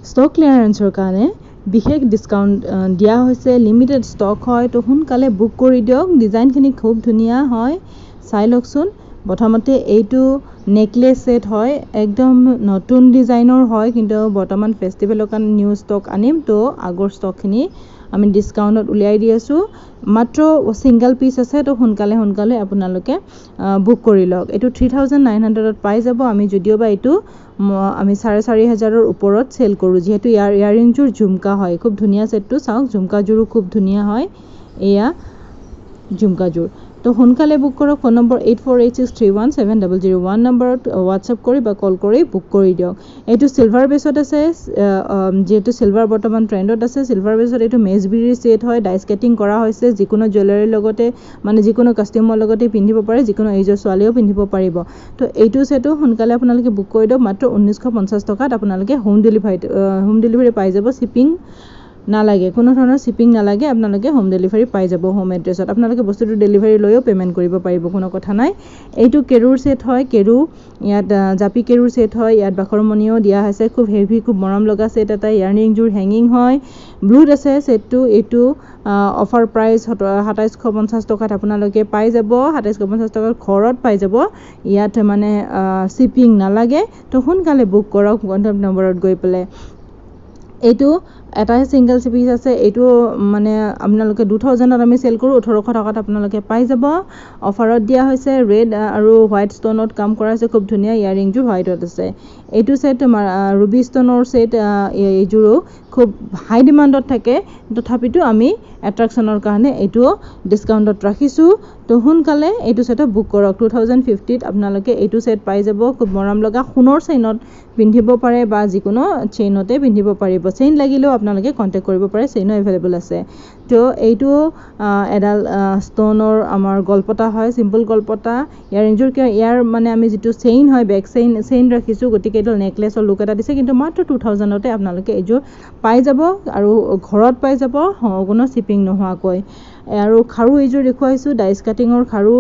Stock ক্লিয়াৰেঞ্চৰ কাৰণে বিশেষ discount দিয়া হৈছে। লিমিটেড ষ্টক হয়, তো সোনকালে বুক কৰি দিয়ক। ডিজাইনখিনি খুব ধুনীয়া হয়, চাই লওকচোন। প্ৰথমতে এইটো নেকলেছ ছেট হয়, একদম নতুন ডিজাইনৰ হয়, কিন্তু বৰ্তমান ফেষ্টিভেলৰ কাৰণে নিউ ষ্টক আনিম, তো আগৰ ষ্টকখিনি আমি ডিছকাউণ্টত উলিয়াই দি আছোঁ। মাত্ৰ ছিংগল পিচ আছে, তো সোনকালে সোনকালে আপোনালোকে বুক কৰি লওক। এইটো 3900ত পাই যাব। আমি যদিওবা এইটো আমি 4500ৰ ওপৰত চেল কৰোঁ, যিহেতু ইয়াৰ ইয়াৰিংযোৰ ঝুমকা হয়। খুব ধুনীয়া ছেটটো চাওক, ঝুমকাযোৰো খুব ধুনীয়া হয়। এয়া ঝুমকাযোৰ। তো সোনকালে বুক কৰক। ফোন নম্বৰ 8486317001 নম্বৰত হোৱাটছএপ কৰি বা কল কৰি বুক কৰি দিয়ক। এইটো চিলভাৰ বেছত আছে, যিহেতু চিলভাৰ বৰ্তমান ট্ৰেণ্ডত আছে। চিলভাৰ বেছত এইটো মেজবিৰিৰ ছেট হয়, ডাইচ কাটিং কৰা হৈছে। যিকোনো জুৱেলাৰীৰ লগতে, মানে যিকোনো কাষ্টমাৰৰ লগতে পিন্ধিব পাৰে, যিকোনো এইজৰ ছোৱালীয়েও পিন্ধিব পাৰিব। তো এইটো ছেটো সোনকালে আপোনালোকে বুক কৰি দিয়ক। মাত্ৰ 1950 টকাত আপোনালোকে হোম ডেলিভাৰী পাই যাব। শ্বিপিং নালাগে, কোনো ধৰণৰ শ্বিপিং নালাগে। আপোনালোকে হোম ডেলিভাৰী পাই যাব। হোম এড্ৰেছত আপোনালোকে বস্তুটো ডেলিভাৰী লৈও পে'মেণ্ট কৰিব পাৰিব, কোনো কথা নাই। এইটো কেৰুৰ ছেট হয়। কেৰু ইয়াত জাপি কেৰুৰ ছেট হয়। ইয়াত বাখৰমণিও দিয়া হৈছে। খুব হেভি, খুব মৰম লগা ছেট এটা। ইয়াৰৰিংযোৰ হেঙিং হয়। ব্লুত আছে ছেটটো। এইটো অফাৰ প্ৰাইচ 2750 টকাত আপোনালোকে পাই যাব। 2750 টকাত ঘৰত পাই যাব। ইয়াত মানে শ্বিপিং নালাগে। তো সোনকালে বুক কৰক কণ্টেক্ট নম্বৰত গৈ পেলাই। এইটো এটাই ছিংগল পিচ আছে। এইটো মানে আপোনালোকে 2000ত আমি চেল কৰোঁ, 1800 টকাত আপোনালোকে পাই যাব। অফাৰত দিয়া হৈছে। ৰেড আৰু হোৱাইট ষ্ট'নত কাম কৰা হৈছে। খুব ধুনীয়া ইয়াৰিংযোৰ হোৱাইটত আছে। এইটো ছেট ৰুবি ষ্ট'নৰ ছেট। এইযোৰো খুব হাই ডিমাণ্ডত থাকে, তথাপিতো আমি এট্ৰেকশ্যনৰ কাৰণে এইটোও ডিছকাউণ্টত ৰাখিছোঁ। তো সোনকালে এইটো ছেটো বুক কৰক। 2050ত আপোনালোকে এইটো ছেট পাই যাব। খুব মৰম লগা, সোণৰ চেইনত পিন্ধিব পাৰে বা যিকোনো চেইনতে পিন্ধিব পাৰিব। চেইন লাগিলেও আপোনালোকে কণ্টেক্ট কৰিব পাৰে, চেইনো এভেইলেবল আছে। তো এইটো এডাল ষ্ট'নৰ আমাৰ গলপতা হয়, চিম্পল গলপতা। ইয়াৰিংযোৰ কিয় ইয়াৰ মানে আমি যিটো চেইন হয়, বেক চেইন চেইন ৰাখিছোঁ, গতিকে এইটো নেকলেছৰ লুক এটা দিছে। কিন্তু মাত্ৰ 2000তে আপোনালোকে এইযোৰ পাই যাব আৰু ঘৰত পাই যাব, কোনো শ্বিপিং নোহোৱাকৈ। আৰু খাৰু এইযোৰ দেখুৱাইছোঁ, ডাইচ কাটিঙৰ খাৰু,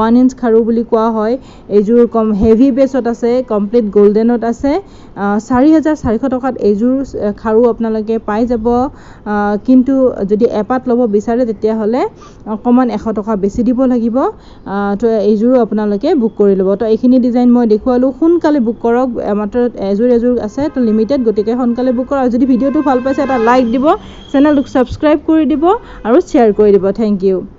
1 ইঞ্চ খাৰু বুলি কোৱা হয়। এইযোৰ কম হেভি বেছত আছে, কমপ্লিট গল্ডেনত আছে। 4400 টকাত এইযোৰ খাৰু আপোনালোকে পাই যাব। কিন্তু যদি এপাত ল'ব বিচাৰে, তেতিয়াহ'লে অকণমান 100 টকা বেছি দিব লাগিব। তো এইযোৰো আপোনালোকে বুক কৰি ল'ব। তো এইখিনি ডিজাইন মই দেখুৱালোঁ, সোনকালে বুক কৰক। মাত্ৰ এযোৰ এযোৰ আছে, তো লিমিটেড, গতিকে সোনকালে বুক কৰক। আৰু যদি ভিডিঅ'টো ভাল পাইছে, এটা লাইক দিব, চেনেলটোক ছাবস্ক্ৰাইব কৰি দিব আৰু শ্বেয়াৰ কৰি দিব। Thank U.